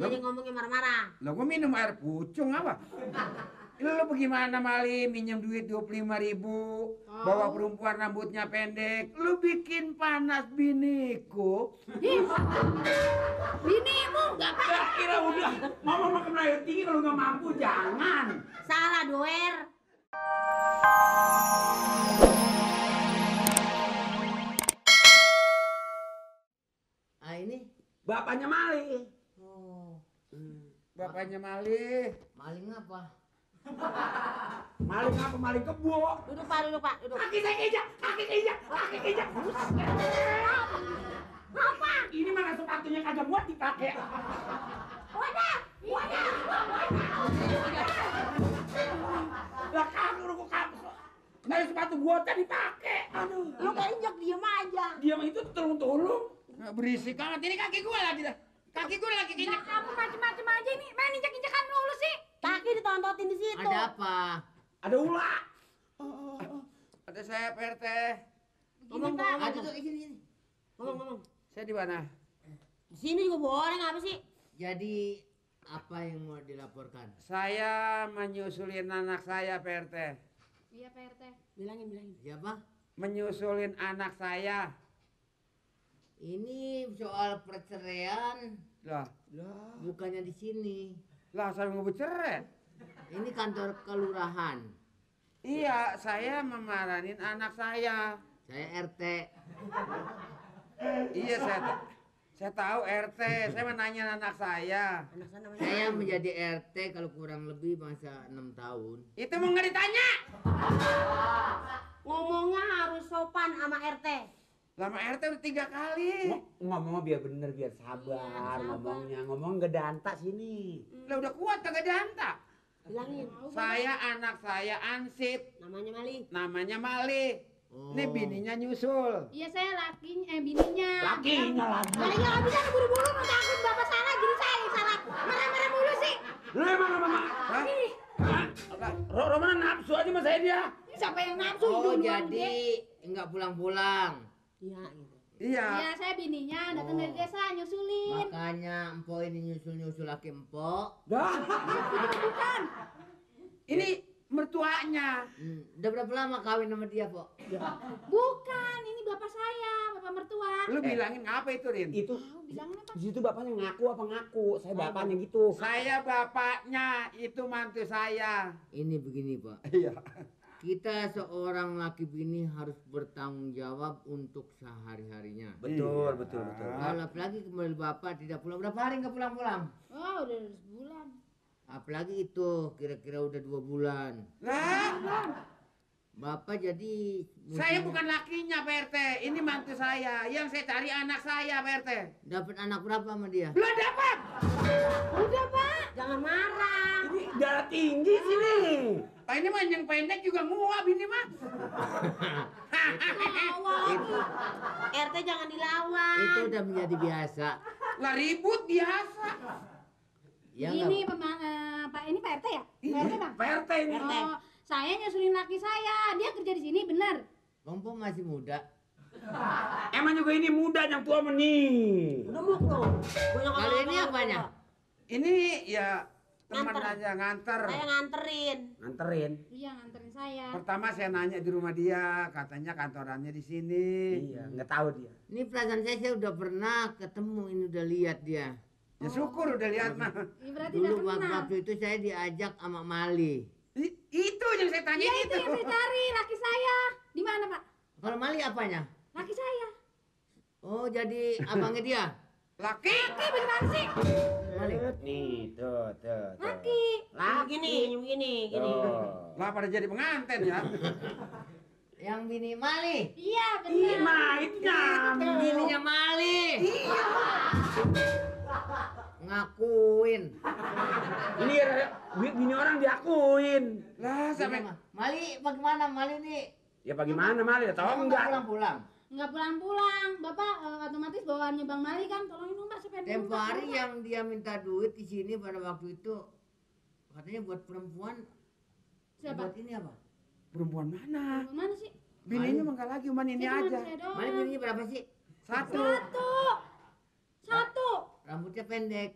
jadi ngomongnya marah-marah. Lah gua minum air pucung apa? Lu bagaimana Mali minjem duit 25.000 bawa perempuan rambutnya pendek, lu bikin panas biniku. Binimu gak apa? Kira udah ngomong makan Melayu tinggi kalau nggak mampu jangan. Salah doer. Ah ini Bapaknya Mali. oh Bapaknya Mali. maling apa? Maling apa? Maling kebo. Duduk Pak, duduk Pak, duduk. Kaki saya keinjak, kaki keinjak, kaki keinjak. Apa? Ini mana sepatunya kagak muat dipakai. Wadah, wadah. Lah kamu lu kok nah sepatu buatan dipakai. Aduh. Lu keinjak diem aja. Diam itu tolong-tolong. Berisik banget. Ini kaki gua lagi dah. Kaki gua lagi keinjak. Nah, kamu macem-macem aja nih. Main injak-injakan mulu sih. Kaki ditontotin di situ. Ada apa? Ada ular. Ada saya PRT. Ngomong, Ada tuh sini. ngomong. Saya di mana? Di sini juga boleh ngapa sih? Jadi apa yang mau dilaporkan? Saya menyusulin anak saya PRT. Iya Pak RT. Bilangin. Siapa? Menyusulin anak saya. Ini soal perceraian, Lah, bukannya di sini. lah saya mau bercerai. Ini kantor kelurahan. Iya, saya memarahin anak saya. Saya RT. Iya, saya tahu RT. Saya menanya anak saya. Anak sana namanya. Saya menjadi RT kalau kurang lebih masa 6 tahun. Itu mau nggak ditanya? Ngomongnya harus sopan sama RT. Lama RT udah 3 kali. Ngomong biar bener, biar sabar ngomongnya. Ngomong ngedanta sini. Lah udah kuat kagak diantak. Bilangin. Saya anak saya Ansip, Namanya Mali. namanya Mali. Oh. Ini bininya nyusul. Iya saya bininya. Lakinya lagi. Malinya nggak bisa buru-buru takut bapak salah jadi saya yang salah. Marah-marah mulu sih. Lu emang apa? Hah? Romana nafsu aja sama saya dia. Siapa yang nafsu? Oh, Hidung jadi enggak pulang-pulang. Iya gitu. Iya. Iya saya bininya datang dari desa nyusulin. Makanya empok ini nyusul-nyusul laki empok. Dah. Ini mertuanya. Udah berapa lama kawin sama dia, Pok? Bukan, ini bapak saya, bapak mertua. Lu bilangin ngapa itu, Rin? Itu Bilangnya apa? di situ bapaknya ngaku apa ngaku? Saya bapaknya gitu. Saya bapaknya, itu mantu saya. Ini begini, Pak. Iya. Kita seorang laki bini harus bertanggung jawab untuk sehari-harinya. Betul, betul, betul. Kalau apalagi kembali bapak tidak pulang, berapa hari nggak pulang-pulang? Oh udah sebulan. Apalagi itu kira-kira udah 2 bulan. Lah, Bapak jadi saya bukan lakinya, Pak RT. Ini mantu saya. Yang saya cari anak saya, Pak RT. dapat anak berapa sama dia? Belum dapat. Udah Pak, jangan marah. Ini darah tinggi sini. Pak ini mah yang pendek juga nguap ini mah. Itu RT jangan dilawan. itu udah menjadi biasa. Lah ribut biasa. Ya Ini nggak? Pak ini Pak RT ya? Iya, Pak RT bang? Pak RT ini. Oh, saya nyusulin laki saya, dia kerja di sini bener. Kompong masih muda. Emang juga ini muda yang tua meni. Udah muk dong. Kalau ini apanya? Ini ya teman Nganter. aja nganter. Saya nganterin. Nganterin. Iya nganterin saya. Pertama saya nanya di rumah dia, katanya kantorannya di sini. Iya, nggak tahu dia. Ini perasaan saya udah pernah ketemu, ini udah lihat dia. Ya syukur udah lihat mah. Ini berarti udah Dulu kenal. waktu itu saya diajak sama Mali. Itu yang saya tanya Iya itu itu. yang saya cari, laki saya. Di mana Pak? Kalau Mali apanya? Laki saya. Oh jadi abangnya dia. Laki. Laki bagaimana sih? Mali. Nih, tuh. Laki. Begini, begini, gini. Tuh. Lah pada jadi pengantin ya. Yang bini Mali. Iya Ih, benar. mah itu nyambung. Bininya Mali. Ngakuin. Ini bini orang diakuin. Lah sampai Mali bagaimana Mali nih? Ya bagaimana Mali? Tahu enggak? Pulang-pulang. Nggak pulang-pulang. Bapak otomatis bawaannya Bang Mali kan. Tolongin dong Pak supaya dia Tempo buka. hari yang dia minta duit di sini pada waktu itu katanya buat perempuan. Siapa? Buat ini apa? perempuan mana? Mana sih? Bininya mah nggak lagi, cuman ini Saya cuma aja. saya doang. Mali bininya berapa sih? Satu. Satu. Rambutnya pendek.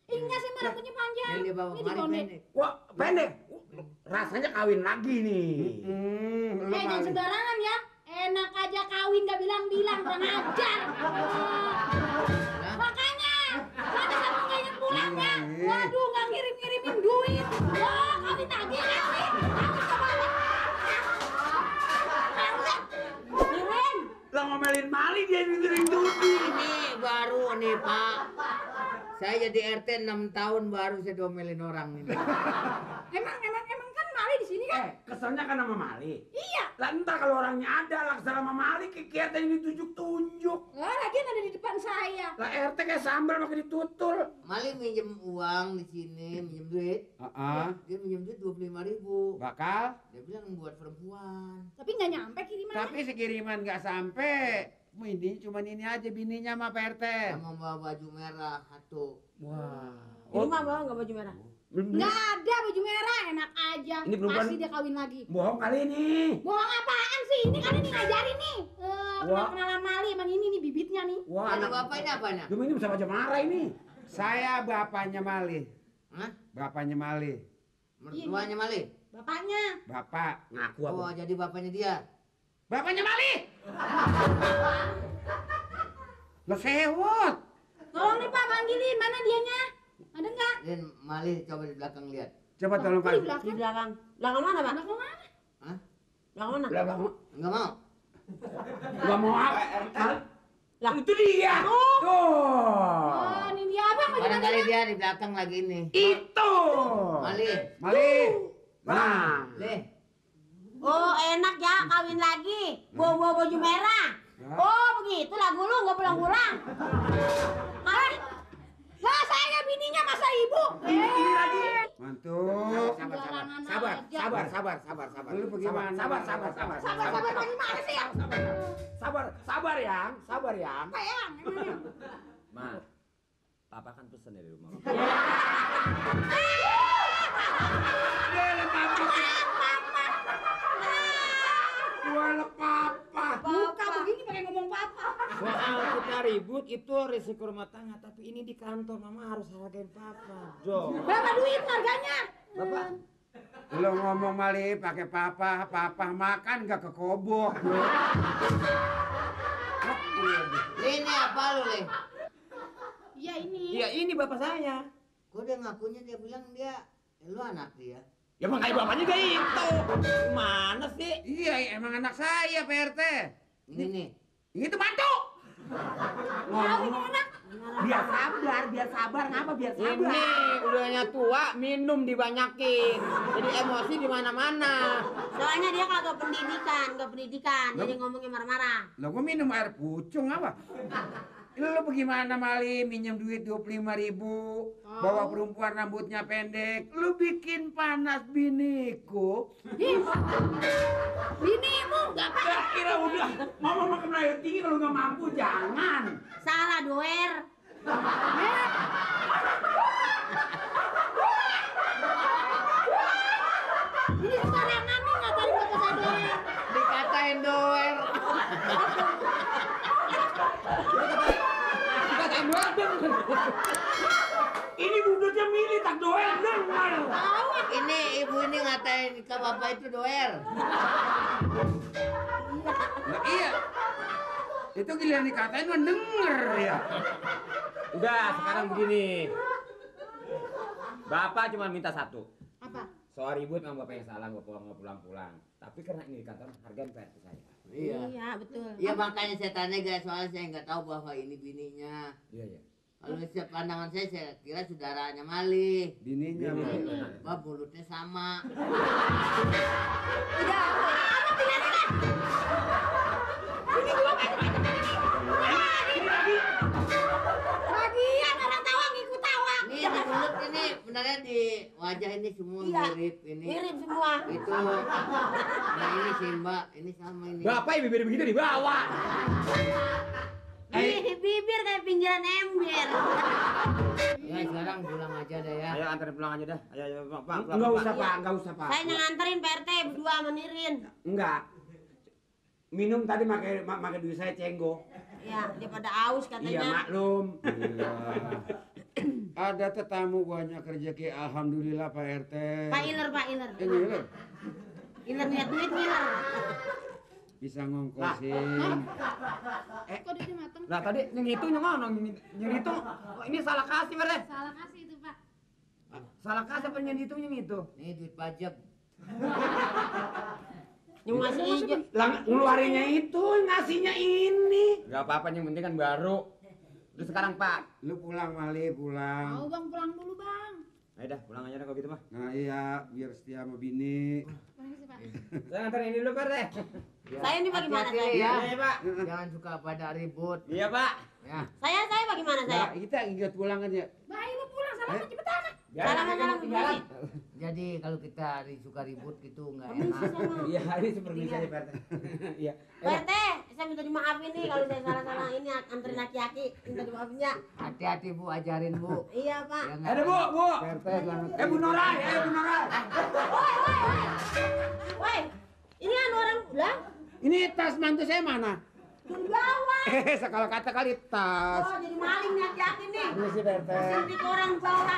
Iya sih mah rambutnya panjang. Yang dia bawa Ini kemari dikonde. pendek. Wah, pendek. Rasanya kawin lagi nih. Lu Jangan Mali. sembarangan ya. Enak aja kawin gak bilang-bilang, kurang ajar. Makanya, mana sambungannya pulangnya? Waduh, gak ngirim-ngirimin duit. Wah, kawin lagi kan sih? Ngirim. Lah ngomelin Mali dia ngirim duit. Ini baru nih Pak. Saya jadi RT 6 tahun baru saya domelin orang ini. Emang kan Mali di sini kan? Keselnya kan sama Mali. Iya. Lah entar kalau orangnya ada laksana sama Mali kegiatan ini ditunjuk-tunjuk. Lah, lagian ada di depan saya. Lah RT kayak sambal pakai ditutul. Mali minjem uang di sini, minjem duit. Dia minjem duit 25.000. Bakal. Dia bilang buat perempuan. Tapi nggak nyampe kiriman. Tapi sekiriman nggak sampai. Ini cuman ini aja bininya sama Pak RT. Dia mau bawa baju merah satu. Wah. Ini mah bawa nggak baju merah. Nggak ada baju merah, enak aja. Ini perempuan- Pasti dia kawin lagi. Bohong kali ini. Bohong apaan sih? Ini kan ini ngajarin nih. Wah. Kenalan Mali, emang ini nih bibitnya nih. Wah, Anak bapak ini apanya? Cuma ini bisa baca marah ini. Saya bapaknya Mali. Hah? Bapaknya Mali. Mertuanya Mali? Bapaknya. Bapak. Ngaku Oh, apa? jadi bapaknya dia. Bapaknya Mali. Lo sewot. Tolong nih Pak panggilin, mana dianya? Ada nggak? Dan Mali coba di belakang lihat. Coba tolong Kok di kasih. belakang? Di belakang. Belakang mana, Pak? Belakang mana? Hah? Belakang mana? Lah bang, Enggak mau. gak mau apa? Lah. Itu dia. Tuh. Oh, ini dia abang baju Barangkali mana? dia di belakang lagi nih. Itu. Mali, Mali. Nah. Leh. Oh, enak ya kawin lagi. Bawa baju merah. Oh, begitu lagu lu nggak pulang-pulang. Hah? Lah saya bininya masa ibu? Ini lagi. Mantul. Sembarangan Sabar, aja. sabar. Lu bagaimana? Sabar. Sabar bagaimana sih ya? Sabar yang. Sayang, emangnya. Ma, papa kan pesen dari rumah. Walau papa. Buka begini pakai ngomong papa. Soal kita ribut itu resiko rumah tangga, tapi ini di kantor mama harus hargain papa. Jo. Berapa duit harganya? Bapak. Lo ngomong Mali pakai papa makan nggak kekobok. Leh, ini apa lu, Leh? Iya ini. Iya ini bapak saya. Kok dia ngakunya dia bilang lu anak dia. Ya makanya bapaknya kayak itu. Mana sih? Iya emang anak saya Pak RT. Ini nih. Itu mantu. Ngomong. Biar sabar, ngapa biar Ini udahnya tua, minum dibanyakin. Jadi emosi di mana-mana. Soalnya dia kagak pendidikan, jadi ngomongnya marah-marah. Lo gua minum air pucung apa? Lo bagaimana Mali minjem duit 25.000, bawa perempuan rambutnya pendek, lu bikin panas biniku. Binimu nggak apa? kira udah ngomong makan Melayu tinggi kalau nggak mampu jangan. Salah doer. Ini sembarangan nih ngatain bapak saya doer. Dikatain doer. Dikatain doer. Ini budutnya milih tak doel dengar. Ini ibu ini ngatain ke bapak itu doer. Nah, iya. Itu giliran dikatain mah denger ya. Udah sekarang begini. Bapak cuma minta satu. Apa? Soal ribut sama bapak yang salah nggak pulang-pulang. Tapi karena ini di kantor hargain PRT saya. Iya. Iya, betul. Iya makanya saya tanya guys, soalnya saya nggak tahu bahwa ini bininya. Iya iya. Kalau pandangan saya kira saudaranya Mali. Bininya mah. Bah mulutnya sama. Lagian orang tawa ngikut tawa. Ini di mulut ini benarnya di wajah ini semua Iya. mirip ini. Mirip semua. Itu. Nah ini si Mbak, ini sama ini. Bapak yang bibir begitu dibawa. Ih, bibir kayak pinggiran ember. Ya sekarang pulang aja deh ya. Ayo anterin pulang aja dah. Ayo Pak. Pulang, Enggak Pak. usah Pak, enggak usah Pak. Saya nganterin PRT berdua sama Nirin. Enggak. Minum tadi makai duit saya cenggo. Ya, dia pada aus Iya katanya. maklum. Ada tetamu banyak rezeki, alhamdulillah Pak RT. Pak Iler, Pak Iler. Ini loh, Iler lihat duit Iler. bisa ngongkosin. Kok duitnya mateng? Lah tadi yang itu yang mana? Yang itu oh, ini salah kasih Pak. Salah kasih itu, Pak. Salah kasih apa yang itu yang itu? Nih duit pajak. Yang masih hijau. Lah ngeluarinnya itu, ngasihnya ini. Gak apa-apa yang penting kan baru. Udah sekarang Pak. Lu pulang Mali, Mau pulang. Bang pulang dulu, Bang. Ayo dah pulang aja dah kalau gitu mah. Nah iya, biar setia sama bini. Permisi, Pak. Saya nganterin ini dulu Pak deh. Saya ini bagaimana Hati-hati, saya? ya. Iya Pak. Jangan suka pada ribut. Iya Pak. Ya. Saya bagaimana saya? Nah, kita ingat pulang aja. Baik lu pulang, salaman cepetan. Salam tinggalan. Jadi kalau kita suka ribut gitu nggak Permisi enak. sama. Iya, ini seperti saya Pak. Iya. Pak RT, saya minta dimaafin nih kalau saya salah-salah ini anterin aki-aki, minta dimaafin ya. Hati-hati Bu, ajarin Bu. Iya Pak. Ya nggak? Ada Bu. Pak RT selamat. Bu Nora, Bu Nora. Woi, ini anu orang pulang? Ini tas mantu saya mana? Gawat. Sekali kata kali tas. Oh, jadi maling nih aki-aki nih. Ini sih Pak RT. Sini orang bawa